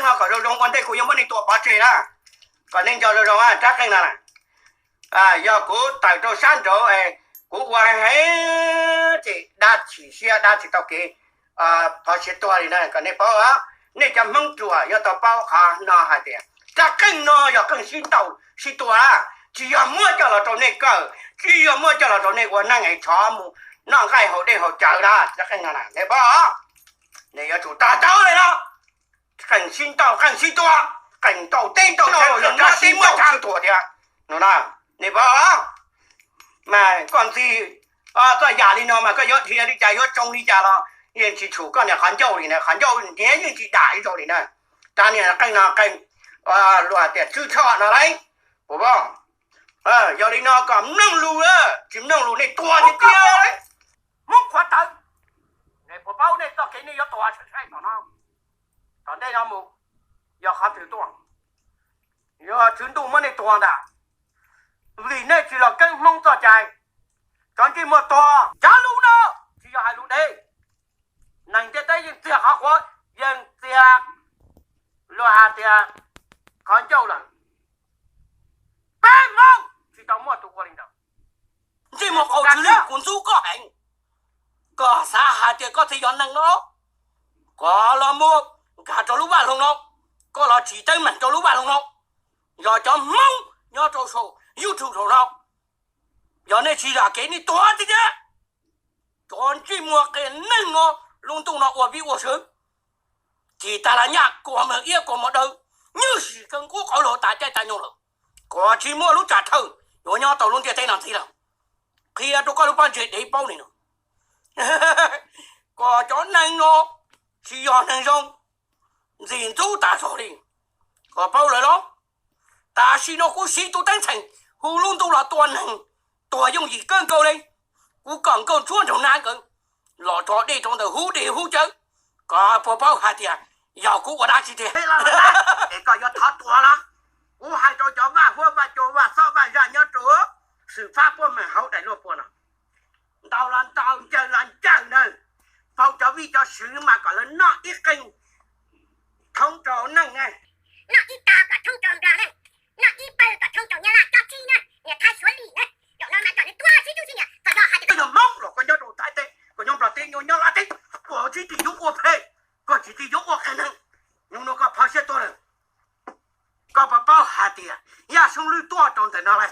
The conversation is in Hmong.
no kom zoo zoo ua ntej kuv yuav muab nej tua pov tseg na. Kom nej nco zoo zoo rab qeej no na. Yog kuv tawm rau sab nraud, kuv ua heev ces dab tsis siab dab tsis tau kev, thov siab tuag li na kom nej paub. Nej cov Hmoob ruam yuav tau paub qhov no hais tias rab qeej no yog qeej sib ntaus sib tua, tsis yog muab coj los rau nej kawm, tsis yog muab coj los rau nej ua neej es tshov mus noj nqaij haus dej haus cawv na. Rab qeej no nej paub, nej yuav tsum to taub li no. Qeej sib ntaus qeej sib tua, qeej ntaus teb ntaus chaw, yog rab sib ntaus sib tua thiab no na. Nej paub, mas koj ntxig txoj yam li no mas koj yuav dhia li cas yuav tsoo li cas los yeej tsis tshum koj niag qhov ncauj li na, qhov ncauj ntiav yeej tsis dam ib zaug li na. Rab niag qeej no qeej luag tias tswb tshoj no lauj, puas paub? Yog li no kom mloog lus, tsis mloog lus nej tuag tiag tiag. Hmoob qhuav tawv, nej puas paub nej txoj kev nej yuav tuag saib tom no, tom ntej no mus, yog qhov twg tuaj, yog Tswv Ntuj muab nej tuag ntag. Vim nej tsis los keeb Hmoob txoj cai, cov ntsej muag tuag. Cov lus no tsis yog hais lus dev, neeg ntiaj teb yeej txiag qhov qhuav, yeej txiag luag hais tias qhov ncauj lawm. Peb Hmoob tsis tau muaj tus ua li ntawd. Ntsej muag qaug tsis lwj, kuv ntxub koj heev. Koj xav hais tias koj thiaj yog neeg no, koj los mus nkag rau lub vaj loog no, koj los tsim teeb meem rau lub vaj loog no. Yog cov Hmoob nyob rau saum YouTube saum no, yog nej tsis zam kev nej tuag tiag tiag. Cov ntsej muag qias neeg no, lub ntuj no ua vij ua sw, tsis tas las nyaj kua muag iab kua muag daw, nywj sim kawg nqub qauv luag tas caij tas nyoog lawm, kom tsis muaj lub tsam thawj yuav nyob tau lub ntiaj teb no ntxiv lawm. Qhia rau koj lub pob ntseg dev paub li no, kom cov neeg no tsis yog neeg zoo, ntxim ntxub tas zog li. Koj paub lawm los? Tam sim no kuv siv tus teeb txheem hu lub ntuj los tua neeg, tuag yooj yim kawg nkaus li. Kuv kom nkauj ntsuab nraug nab nkawd los tso dej rau ntawm hub dej hub cawv, koj puas paub hais tias yog kuv ua dab tsi tiag? Es koj yuav thov tuag los? Kuv hais rau cov vaj huab vaj cua vaj xob vaj zaj nyob rau xwm fab puab meem hauv daim luaj puas no, ntaus los ntaus, ncaws los ncaws na, faus cov vij cov sw mas kom lawv noj ib qeej thoob rau neej na. Noj ib tog kom thoob rau Nplog na, noj ib pawg kom thoob rau Nyab Laj, cov tsi na, niam Thaib Suav Lis na, zaum no mas kom nws tuag sib tub sib niam, txawm yog hais tias koj yog Hmoob los koj nyob rau Thaib teb, koj nyob Nplog teb, nyob Nyab Laj teb, koj tsis txhob yuav ua phem, koj tsis txhob yuav ua qias neeg, hnub no koj phov siab tuag lawm. Koj puas paub hais tias Yaj Xyooj Lwj tuaj rau ntawm no lawm?